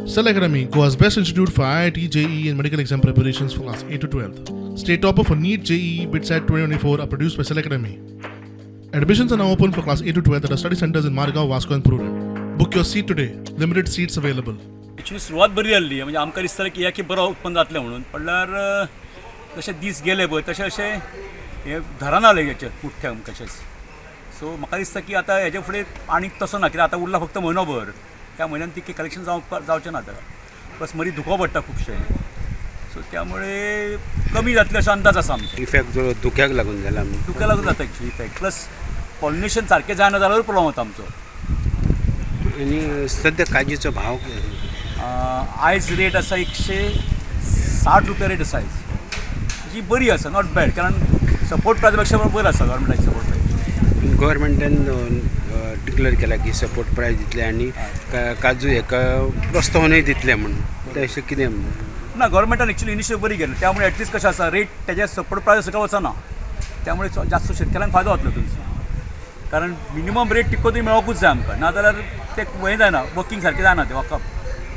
Cell Academy, Goa's best institute for IIT, JEE, and medical exam preparations for class 8 to 12. State topper for NEET, JEE, BITSAT 2024 are produced by Cell Academy. Admissions are now open for class 8 to 12 at our study centers in Margao, Vasco, and Prudent. Book your seat today. Limited seats available. Actually सुरवात बरी जाल्ली, म्हणजे आमकां दिसतालें की ह्या बरो उत्पन्न जातलें म्हणून. म्हणल्यार जशे दीस गेले पळय तशें अशें हें धरान आलें हेचें पुठ्ठे कशेंच. सो म्हाका दिसता की आतां हेजे फुडें आनीक तसो ना, कित्याक आतां उरला फक्त म्हयनो भर. त्या म्हयन्यान तितकें कलेक्शन जावंक जावचें ना आतां. प्लस मदीं धुको पडटा खुबशें, सो त्यामुळे कमी जातलें असो अंदाज आसा आमचो. इफेक्ट जो धुक्याक लागून जाला. धुक्या लागून जाता एक्चुली इफेक्ट, प्लस पॉलिनेशन सारकें जायना जाल्यार प्रोब्लम वता आमचो. आनी सद्या काजीचो भाव? आयज रेट आसा 160 रुपया रेट आसा आयज, जी बरी आसा, not bad, कारण सपोर्ट प्रायजा पेक्षा बरं आसा गव्हर्मेंटाची सपोर्ट प्रायज. गव्हर्मेंटान डिक्लेअर केला की सपोर्ट प्रायज दितले आनी काजू हेका प्रोत्साहनूय दितले म्हणून, तशें कितें? ना, गव्हर्मेंटान एक्चुअली इनिशिएटिव्ह बरी केली. त्यामुळे ॲटलिस्ट कशें आसा, रेट तेजे सपोर्ट प्रायज सकयल वचना, त्यामुळे जास्त शेतकऱ्यांक फायदो जातलो तुमचो, कारण मिनिमम रेट तितको तरी मेळोकूच जाय आमकां, नाजाल्यार ते हें जायना, वर्किंग सारकें जायना तें वकप,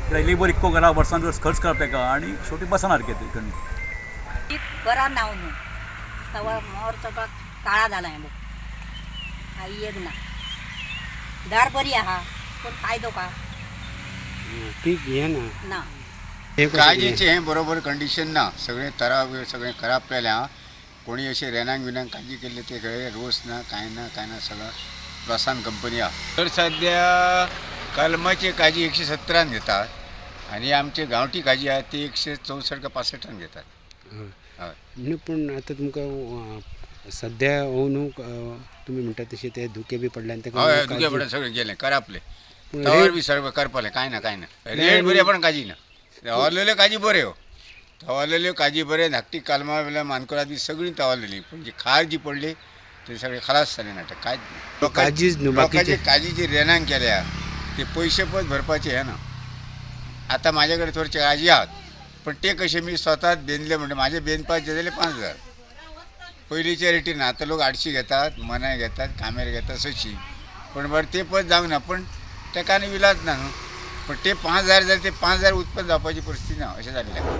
कित्याक लेबर इतको घरा वर्सान वर्स खर्च करप तेका आनी शेवटी बसना सारकें तें गणीत. पीक बरा नाव न्हू तवा मोर सगळो काळा जाला. हें बघ, काही एक ना. दार बरी आहा पूण फायदो का? पीक हें ना. ना. हें कशें कितें? काजीचें हें बरोबर कंडिशन ना. सगळें तरा सगळें खराब केलें आहा. कोणी अशें रेनाक बिनाक काजी केल्ले ते सगळे रोस ना, कांय ना, कांय ना, सगळं लॉसान कंपनी आहा. तर सद्या कलमाची काजी 170न घेतात आनी आमचे गांवठी काजी आहा ती 164 का 65न घेतात. हय. न्हू, पूण आतां तुमकां सद्या न्हू, तुमी म्हणटा तशें ते धुके बी पडले आनी तेका हय. लागून दुखे पडून सगळें गेलें, करापलें. पूण तवर रेट बी सगळें करपालें. कांय ना, कांय ना. रेट बरी पण काजी ना. तवारलेल्यो काजी बऱ्यो, तवारलेल्यो काजी बऱ्यो. धाकटी कालमां बिलमां मानकुराद बी सगळीं तवारलेली, पूण जी खार जी पडली ते सगळे खलास जाले नाटक, कांयच ना. काजीच न्हू, लोकांचे बाकीचे काजीची रेनांक केल्या ते पयशे पण भरपाचे हे ना. आता माझ्याकडे थोडचे काजी आहात, पण ते कसे मी स्वतःच बेंदले म्हणजे माझे बेंदपाचे जाले 5000 पयलींच्या रेटीन. आतां लोक 800 घेतात, मनाय घेतात, कामेर घेतात 600, पण बरें ते पण जावंक ना, पण तेका आनी विलाज ना न्हू. पण ते 5000 जाले, ते 5000 उत्पन्न जावपाची परिस्थिती ना, अशें जाल्लें आहा.